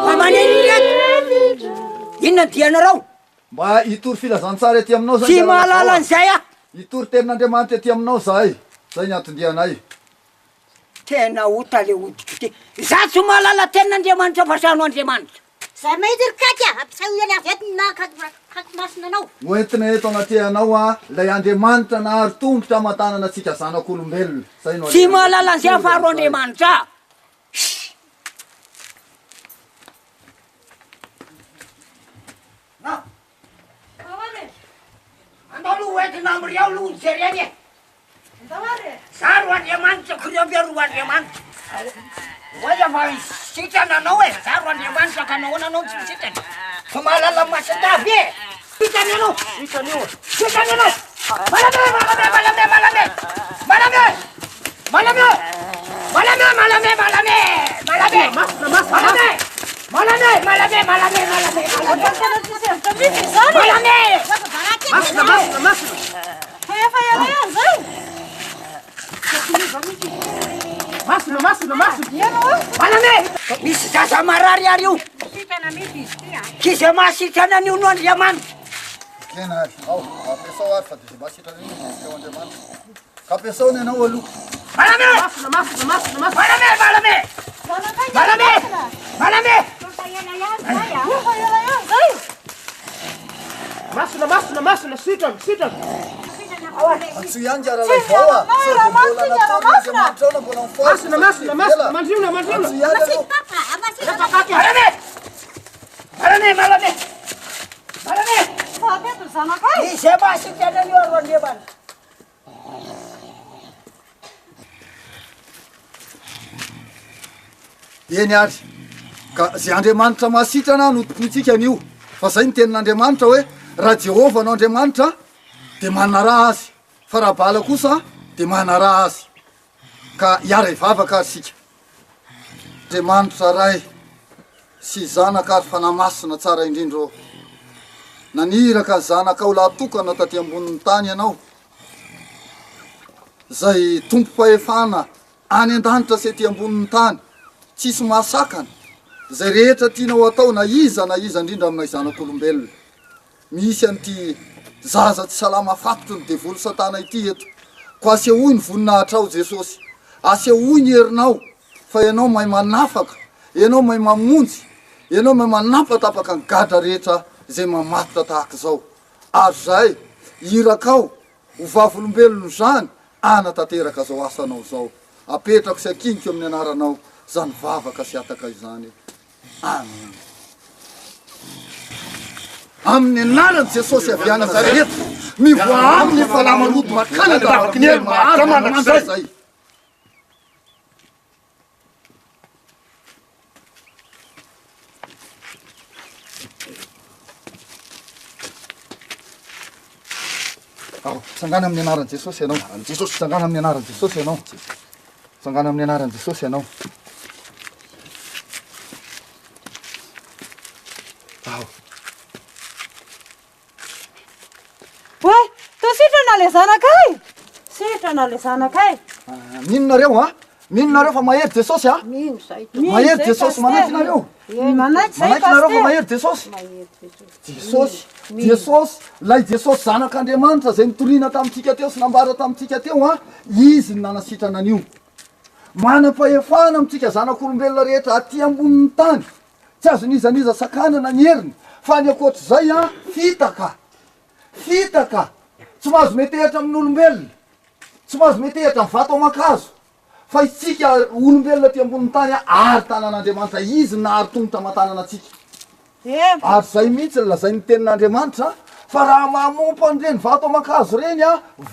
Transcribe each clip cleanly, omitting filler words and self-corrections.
Fa manenina ireto? Inona ny dianareo? Mba hitory filazantsara ety aminao zay Tsy mahalala an'izay aho. Hitory tenin'Andriamanitra ety aminao zahay. Zay ny anton-dianay. Tena ota le hoditro ty. Za tsy mahalala tenin'Andriamanitra fa trano Andriamanitra. Zay mahitsy ry Kaky a! Ampisehoy any avy eto ny maha Kaky masina anao. Ho entina eto anatrehanao a, lay Andriamanitra nahary tongotra aman-tanana antsika zanak'olombelona. Zay no Tsy alehanay mahalala an'izay hitory afaro an'izay. Andriamanitra. Shh. Na. Andao aloha ho entina amin'ireo aloha ny jerena e. Za ro Andriamanitra, ko reo ve ro Andriamanitra? Oay fa sitrana anao e, za ro Andriamanitra ka nahoana anao tsy sitrana? Fa mahalala masindavy e. Sitrana ianao. Sitrana io. Sitrana ianao. Malame, malame, malame, malame. Malame. Malame. Malame, malame, malame. Malame. Malame. Malame, malame, malame, malame. Malame. Masina, masina, masina. Fa efa ela ihany zay. Masina, masina, masina. Malame. Misy zaza marary ary io. K'izay mahasitrana an'io no Andriamanitra. Ekena ary. Ao, ampiasao ary fa dia izay mahasitrana an'io no teo Andriamanitra. Ka ampiasao ny anao aloha. Malame! Masina, masina, masina, masina. Malame, malame! Malame! Malame! Efa ela ihany zay a! Efa ela ihany zay. Masina, masina, masina, sitrana, sitrana. Antsoy ihany ka Ralaivao a! Sao dia mbola nataon'ny Andriamanitra ao na mbola mifoha Masina, masina, masina, mandriona, mandriona. Antsoy ihany aloha. Malame! Malame, malame! Malame! Fa apeto ny zanakay. Izay mahasitrana an'io aro Andriamanitra. Eny ary, ka izay Andriamanitra mahasitrana no tompointsika anio, fa izay no tenin'Andriamanitra hoe, raha Jehovah no Andriamanitra dia manaraha Azy, fa raha Bala kosa dia manaraha azy. Ka hiara-hivavaka ary isika. Andriamanitra Ray sy Zanaka ary Fanahy Masina tsara indrindra ô, naniraka ny Zanakao lahatokana taty ambonin'ny tany Ianao, izay tompom-pahefana any an-danitra sy ety ambonin'ny tany, tsisy mahasakana izay rehetra tianao atao na iza na iza indrindra aminay zanak'olombelona. Misy an'ity zaza tsy salama fatotry ny devoly satana ity eto. Koa asehoy ny voninahitrao Jesosy. Asehoy ny herinao fa Ianao mahay manafaka, Ianao mahay mamonjy, Ianao mahay manapatapaka ny gadra rehetra izay mamatotra tahaka izao. Ary izahay, irakao, ho vavolombelon'izany hanatanteraka izao asanao izao. Apetrako sy ankiniko amin'ny anaranao izany vavaka sy hataka izany. Amen. Amin'ny anaran'i Jesosy avy any Nazareta, mivoaha aminy ny fanahy maloto makany an-davaky ny helo maharitra mandrakizay. Ao, tsangana amin'ny anaran'i Jesosy ianao. Jesosy, tsangana amin'ny anaran'i Jesosy ianao. Tsangana amin'ny anaran'i Jesosy ianao. Ao. Oay, toa sitrana le zanakay! Sitrana le zanakay! Ah, mino nareo a? Mino nareo fa mahery Jesosy a? Mino zay. Mahery Jesosy, manaiky nareo? Manaiky zay Manaiky nareo fa pasitera. mahery Jesosy? Jesosy, Jesosy, lay Jesosy Zanak'Andriamanitra zay nitoriana tamintsika teo sy nambara tamintsika teo a, Izy no nanasitrana an'io. Manam-pahefana amintsika zanak'olombelona rehetra aty ambonin'ny tany. Tsy azon'iza n'iza sakanana ny heriny, fa ny ankoatr'izay a, fitaka. Fitaka. Tsy mahazo metehatra amin'olombelona. Tsy mahazo metehatra amin'ny vato aman-kazo. Fa isika olombelona aty ambonin'ny tany ary tanan'Andriamanitra, Izy no nahary tongotra aman-tanana antsika. Ary izay mihitsy no lazain'ny tenin'Andriamanitra, fa raha manompo an'ireny vato aman-kazo ireny,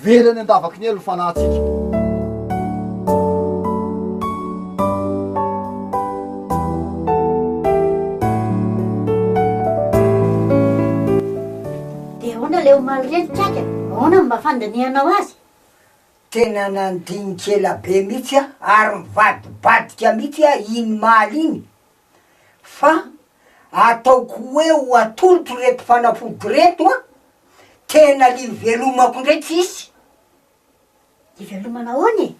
very any an-davaky ny helo ny fanahintsika. Dia ahoana ilay omaly ireny Kaky a? Ahoana no mba fandinihanao azy? Tena nandinika ela be mihitsy aho ary mivadibadika mihitsy aho iny maly iny fa ataoko hoe ho atolotro ireto fanafody ireto an, tena le ivelomako indray tsisy. Ivelomana ahoana e?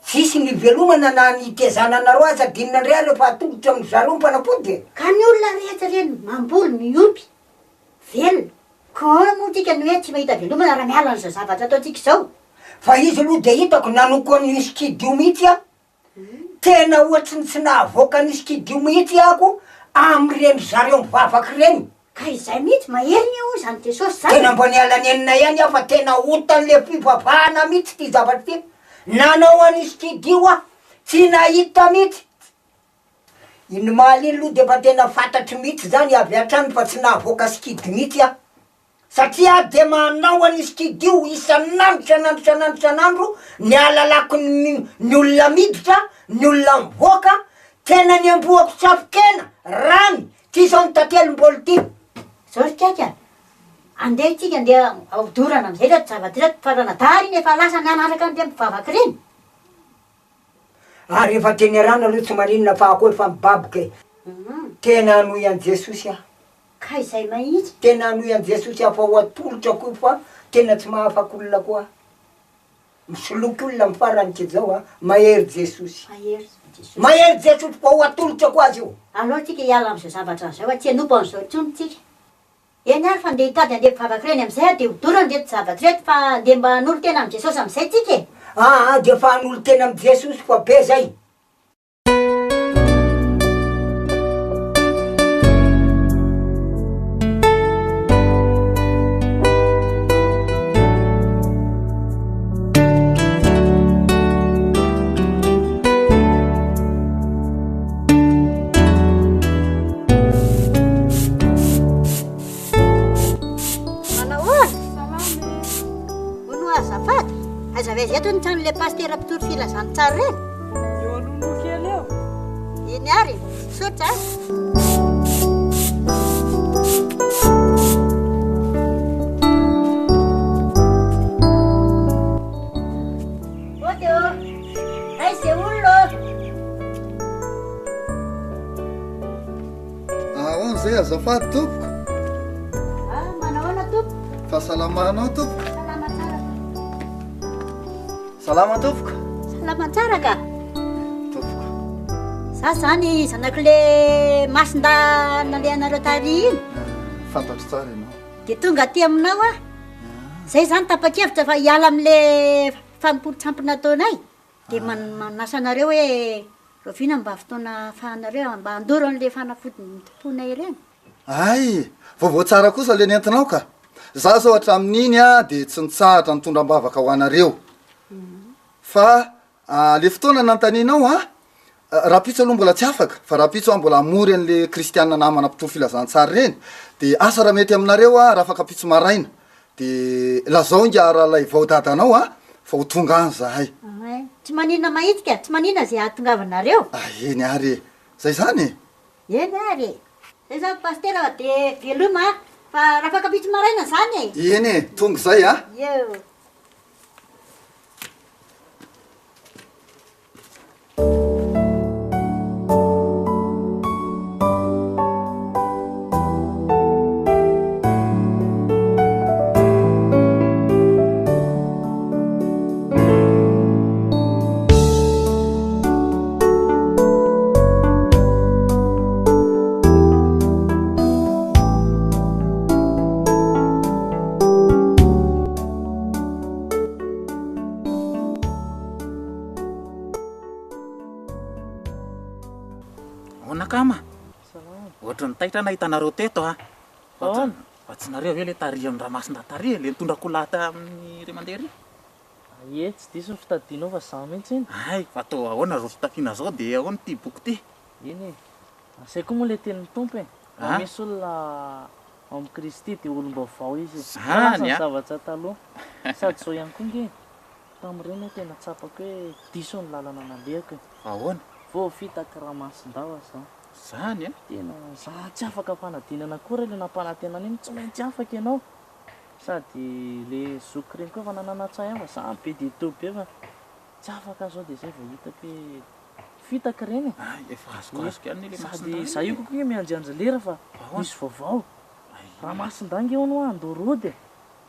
Tsisy ny ivelomana na ny itezana anareo aza adinona indray ary efa atolotra amin-dry zareo ny fanafody e! Ka ny olona rehetra ireny mamboly, miompy, velona, ka ahoana moa tsika no hoe tsy mahita velomana raha miala an'izao zavatra ataontsika izao? Fa izy aloha dia hitako nanoko an'io sikidy io mihitsy aho, tena ohatry ny tsy nahavoaka an'io sikidy io mihitsy ako amin'ireny zareo mivavaka ireny. Ka izay mihitsy, mahery anie hoy izany Jesosy izany e! Tena mba niala nenina ihany aho fa tena otan'le fivavahana mihitsy ity zavatra ity, nanao an'io sikidy io aho, tsy nahita mihitsy, Iny omaly iny aloha dia efa tena fantatro mihitsy izany avy hatrany fa tsy nahavoaka sikidy mihitsy aho. Satria aho dia manao an'io sikidy io isan'andro isan'andro isan'andro isan'andro ny ahalalako ny ny olona miditra, ny olona mivoaka, tena niambohako safo-kena, rany, ty izao ny tantely mbola ity. Zao ry Kaika a! Andeha tsika andeha hodorana amizay reto zavatra ireto fa ranadahy iny efa lasa nanaraka an'ireny mpivavaka ireny. Ary rehefa teny rano aloha tsy maninona fa akoho efa mibaboka e. Tena hanohy an'i Jesosy aho. Ka izay mahitsy. Tena hanohy an'i Jesosy aho fa ho atolotra koa fa tena tsy mahafaka olona koa aho. Misoloky olona amin'ny farany ke zao a. Mahery Jesosy. Mahery Jesosy. Mahery Jesosy fa ho atolotra koa azy io. Aleo tsika hiala amin'izao zavatra izao fa tsy hanompo an'izao intsony tsika. Eny ary fa ndeha hitady andeha mpivavaka ireny amin'izay aho dia hodorana ireto zavatra ireto fa ndeha mba hanolo-tena amin'i Jesosy amin'izay tsika e! Aa dia fa hanolo-tena amin'i Jesosy fa be zay. Manahoana? Salama e. Hono azafady, aiza avy aiza eto ny tranon'ilay pasitera mpitory filazantsara ireny? Eo alohaloha kely eo. Eny ary, misaotra a. Ody ô, aiza izay olona ô? Ahoana izay azafady tompoko? Ah, manahoana tompoko? Fahasalamanao tompoko? Salama tsara tompoko. Salama tompoko? Salama tsara ka. Tompoko. Za zany zanak'le masinda nalehanareo tary iny. Fantatro tsara ianao. Dia tonga aty aminao aho. Zay zany tapa-kevitra fa hiala amin'le fanompoan-tsampy nataonay. Dia manasa anareo hoe rahoviana mba fotoana ahafahanareo mba handoro an'ilay fanafody nitompoinay ireny? Hay! Vaovao tsara kosa le nentinao ka! Za zao hatramin'iny a de tsy nitsahatra nitondra am-bavaka ho anareo. Fa le fotoana nanontanianao a, rahampitso aloha mbola tsy afaka, fa rahampitso aho mbola hamory an'le kristiana namana mpitory filazantsara ireny, de asa raha mety aminareo a rahafakampitso maraina. De lazao ingahy Ralaivao dadanao a, fa ho tonga any zahay. Ay, tsy maninona mahitsy ka, tsy maninona ze ahatongavanareo. Ah eny ary e, zay zany e. Eny ary e. Zay zany pasitera fa de veloma a, fa rafakampitso maraina zany e. Eny e, tonga zay a. Eo. Ahoana akama? Ohatran'ny taitra nahita anareo teto a. Ahoana? Fa tsy nareo ve le tary amin'ny Ramasindahy tary e, le nitondra akoholahy tamin'ny ray aman-dreny ry? Ie, tsy diso ny fitadianao fa za mihitsy iny. Hay, fa toa ahoana zao fitafiana zao dia ahoana ity boky ity? Eny e, zay koa moa le tenin'ny Tompo e, raha misy olona ao amin'i Kristy dia olom-baovao izy e. Zany Lasa ny a! zavatra taloha. Sady zao ihany koa nge, tamin'ireny aho tena tsapako hoe diso ny lalana nalehako e. Ahoana? Voafitaky Ramasindahy aho zao. Zany a! Tena za tsy afaka fanadinana akory ilay nampanantenana iny, tsy maintsy afaka ianao. Sady le zokiko ireny koa efa nanana tsaha ihany fa za be dia teo be fa tsy afaka zao dia zay vao hitako hoe fitaka ireny e. Hay, efa azoko azoko ihany le Sady Masindahy za io e. kokoa miandriandry lera fa Ahoana? misy vaovao. Ay. Ramasindahy nge hono hoa Andorody e.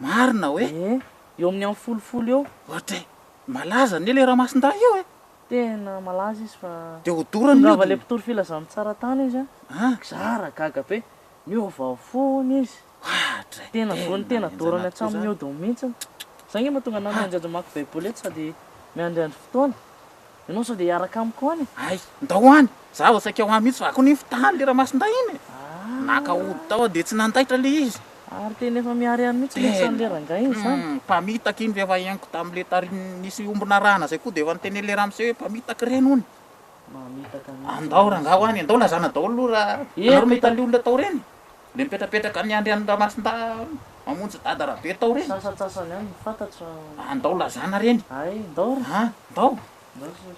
Marina hoe? Ee, eo amin'ny amin'ny folofolo eo. Ohatra e, malaza anie le Ramasindahy io e. Tena malaza izy fa Dia hodorany ny tongava le hodiny. mpitory filazantsara tany izy an. Ah. Zara gaga be, niova fo hono izy. Ohatra e, Tena voany tena tena dorany henjana tokoa hatramin'ny zany. hodiny mihitsy. Zay nge mahatonga anah miandriandry mamaky baiboly eto sady miandriandry fotoana. Ianao sao dia hiaraka amiko any e? Hay, ndao any. Za vao saika ho any mihitsy fa ako anie fitahany le Ramasindahy iny e. Naka ody tao aho dia tsy nandaitra le izy. Ary tena efa miharihary mihitsy ny Tena. isan'le rangahy iny zany. Mpamitaka iny fa efa henoko tamin'le tary nisy omby narahana zay koa dia efa nitenen'le ramose hoe mpamitaka ireny hono. Mamitaka mihitsy Andao le rangahy ho izy. any, andao lazana daholo aloha raha Eko. anareo mahita le olona tao ireny. Le mipetrapetraka miandry an'i Ramasindahy mamonjy dada Rabe tao ireny. Sasantsasany ihany no fantatro. Andao lazana ireny. Hay, ndao ry. Ah, ndao. Ndao ry.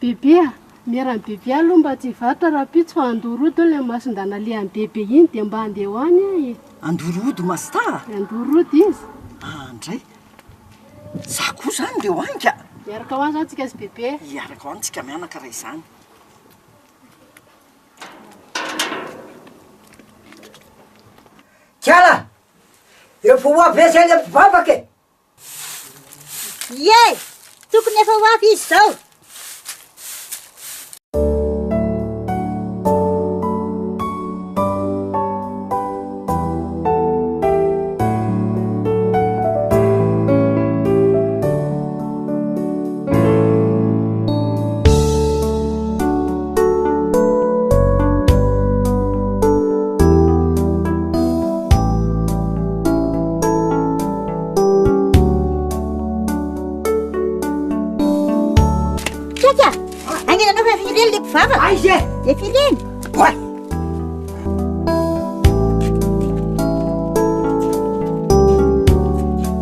Bebe a, miara amin'i Bebe aloha mba tsy hivarotra rahampitso fa Andorody hono ilay Masindahy nalehan'i Bebe iny dia mba handeha ho any aho e. Andorody Masindahy? Andorody izy. Andray, za koa zany ndeha ho any ka. Hiaraka ho any zany tsika sy Bebe. Hiaraka ho any tsika mianaka raha izany. Kiala, efa ho avy aiza ilay mpivavaka e? Ie, tokony efa ho avy izy izao. Kiaka, haingana anao fa efa ireny le mpivavaka. Aiza e? Efa ireny. Oay.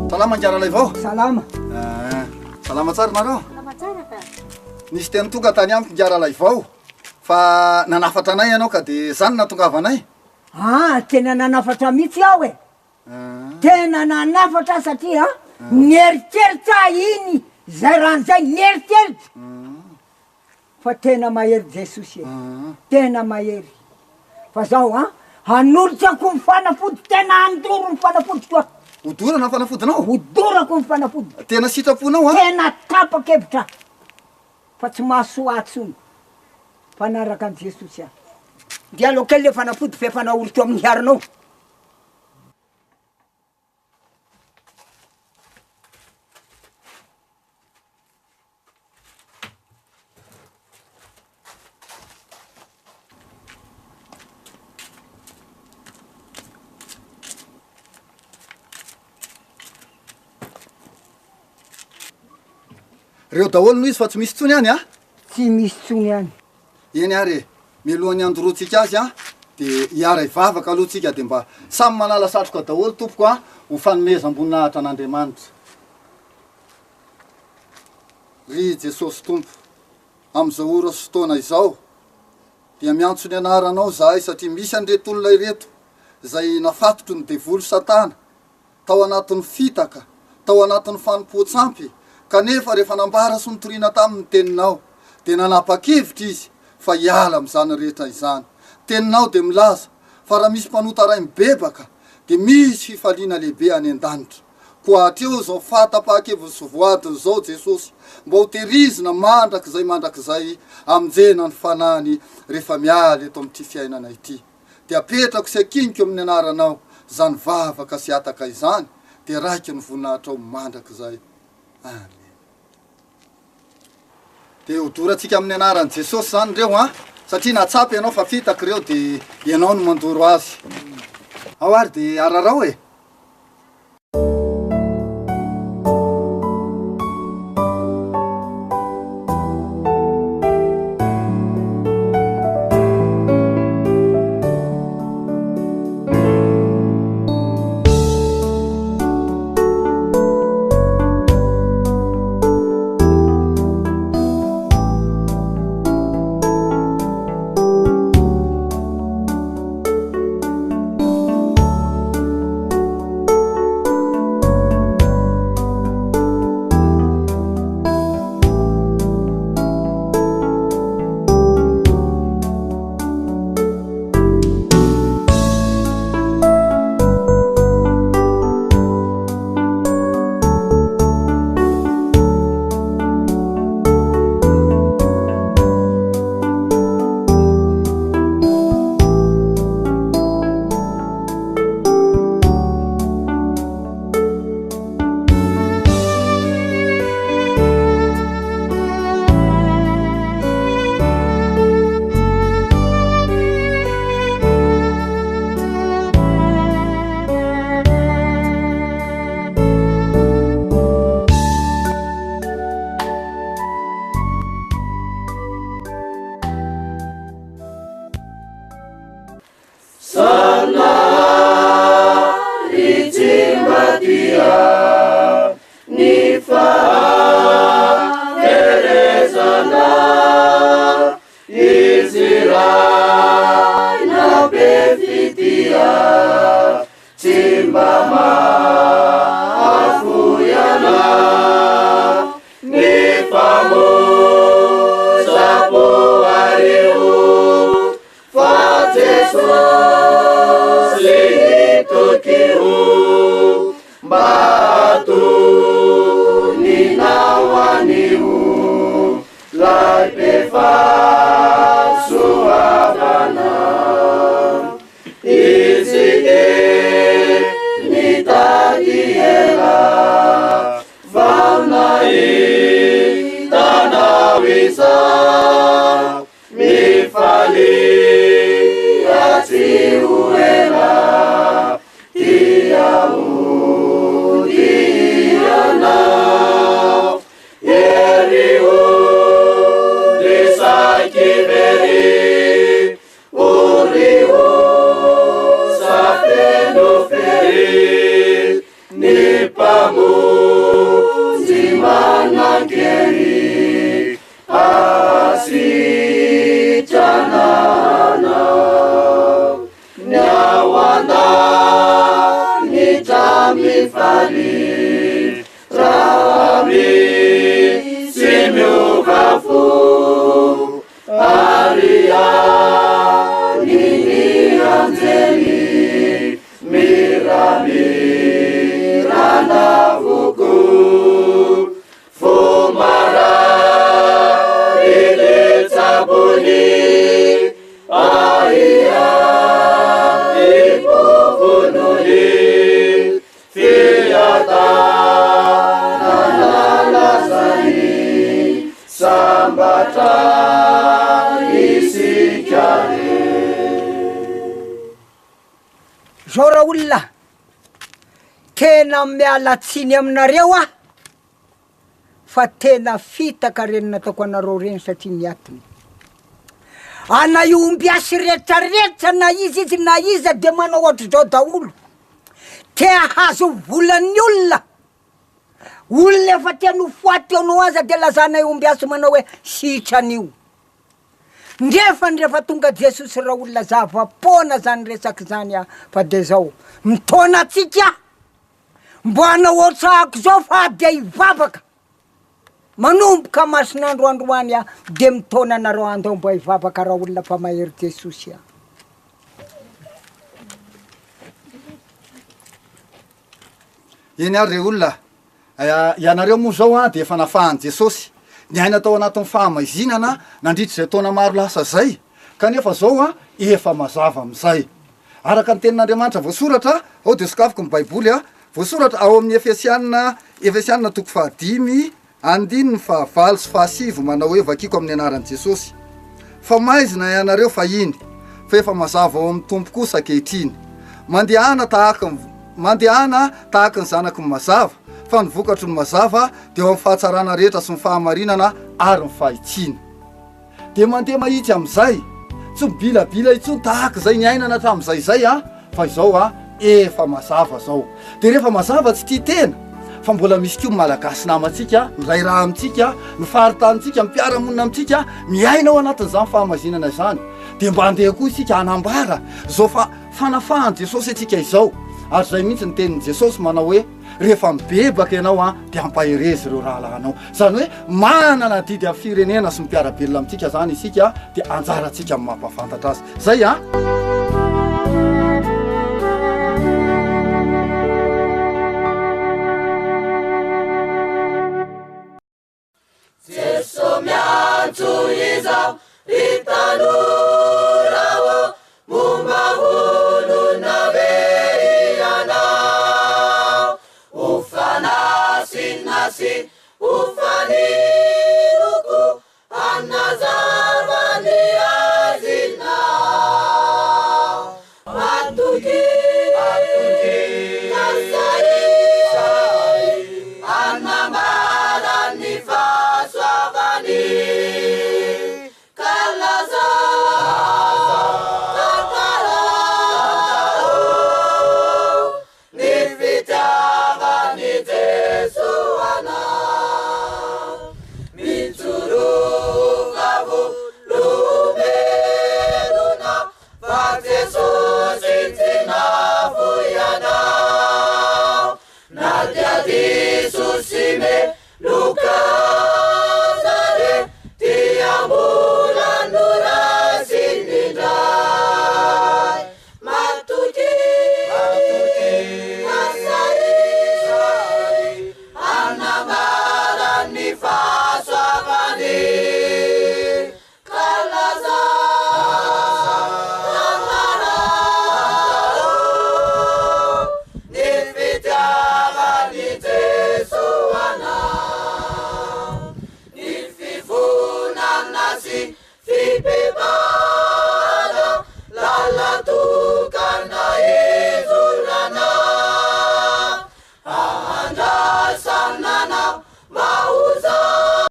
Salama Ngiaralaivao. Salama. Ah, salama tsara nareo. Salama tsara fa. Nisy teny tonga tany amiko Ngiaralaivao fa nanafatra anay ianao ka de zany nahatongavanay. Ah, tena nanafatra mihitsy aho e. Tena nanafatra satria nieritreritra iny zay rano zay nieritreritra. Fa tena mahery Jesosy e. Tena mahery. Fa zao an, hanolotrako ny fanafody tena handoro ny fanafodiko aho. Hodorana ny fanafodinao? Hodorako ny fanafody. Tena sitraponao an? Tena tapa-kevitra fa tsy mahasoa ahy intsony fa hanaraka an'i Jesosy aho. Ndeha alao kely le fanafody fa efa nahory teo amin'ny harinao. Reo daholo no izy fa tsy misy intsony any a? Tsy misy intsony any. Eny ary e, mialohan'ny handoroantsika azy a, dia hiara hivavaka aloha tsika dia mba samy manala satroka daholo tompoko a, ho fanomezam-boninahitra an'Andriamanitra. Ry Jesosy Tompo, amin'izao ora sy fotoana izao, dia miantso ny anaranao izahay satria misy an'ireto olona ireto izay nafatotry ny devoly satana, tao anatin'ny fitaka, tao anatin'ny fanompoan-tsampy, kanefa rehefa nambara sy notorina taminy ny Teninao, dia nanapa-kevitra izy fa hiala amin'izany rehetra izany. Teninao dia milaza fa raha misy mpanota iray mibebaka, dia misy fifaliana lehibe any an-danitra. Koa hatreo izao fahatapahan-keviny sy voadiny izao Jesosy, mba ho tehirizina mandrakizay mandrakizay hamonjena ny fanahiny rehefa miala eto amin'ity fiainana ity. Dia apetrako sy akiniko amin'ny anaranao izany vavaka sy hataka izany, dia raiko ny voninahitrao mandrakizay. Amen. Dia hodorantsika amin'ny anaran'i Jesosy izany ireo an, satria nahatsapa ianao fa fitaka ireo dia ianao no mandoro azy. Ao ary dia ararao e. fitia tsy mba mahafoy anao ny famonjako areo fa Jesosy hitokio mba hatoninao anio lay be fahasoavana izy nitady ela vao nahitanao izao mifalia tsy ho ela dia hody ianao ery ondry saiky very ory osa feno fery ny mpamonjy manan-kery hasitrana anao ny ao an-danitra mifaly raha misy miova fo ary any ny anjely miramirana avokoa fo marary le tsabony aia ipovonony fiadanana lazany sambatra isika re. Zao raolona, tena miala tsiny aminareo aho fa tena fitaka reny nataoko anareo reny satria ny atiny. Ana io ombiasy retraretra na iza izy na iza de manao ohatr'izao daholo. Te hahazo volan'ny olona. Olona efa te no foaty eo no aza de lazanay ombiasy manao hoe sitrana io. Nefany rehefa tonga Jesosy raolona zava-poana zany resaka zany a, fa de zao, mitaona antsika mbo hanao ohatrahako zao fa de hivavaka, manomboka masin'andro androany a, de mitaona anareo andao mba hivavaka raolona fa mahery Jesosy a. Eny ary re olona a, ianareo moa izao a dia efa nafahan'i Jesosy, niaina tao anatin'ny fahamaizinana nandritra izay taona maro lasa izay, kanefa izao a efa mazava amin'izay. Araka ny tenin'Andriamanitra voasoratra, ao dia sokafiko ny Baiboly a, voasoratra ao amin'ny Efesiana, Efesiana toko fahadimy, Andininy fahavalo sy fahasivy manao hoe vakiko amin'ny anaran'i Jesosy fa maizina ianareo fahiny fa efa mazava ao amin'ny Tompo kosa ankehitriny. Mandehana tahaka ny mandehana tahaka ny zanaky ny mazava fa ny vokatry ny mazava dia ao amin'ny fahatsarana rehetra sy ny fahamarinana ary ny fahitsiana. Dia mandeha mahitsy amin'izay, tsy mibilabila intsony tahaka izay niainana hatramin'izay izay an, fa izao an, efa mazava izao. Dia rehefa mazava tsy tia tena, fa mbola misy koa ny Malagasy namantsika, miray rà amintsika, ny faritanintsika, ny mpiara-monina amintsika, miaina ao anatin'izany fahamazinana izany. Dia mba andeha koa isika hanambara izao fa fanafahan'i Jesosy antsika izao. Ary izay mihitsy ny tenin'i Jesosy manao hoe, Rehefa mibebaka ianao an, dia ampaherezo ireo rahalahinao. Izany hoe manana adidy amin'ny firenena sy ny mpiara-belona amintsika izany isika, dia anjarantsika ny mampahafantatra azy. Izay an! Jeso miantso izao ry tanora ô, momba olona ve ianao? Ho fanasina sy ho faniloko hanazava ny haizina. Matokia.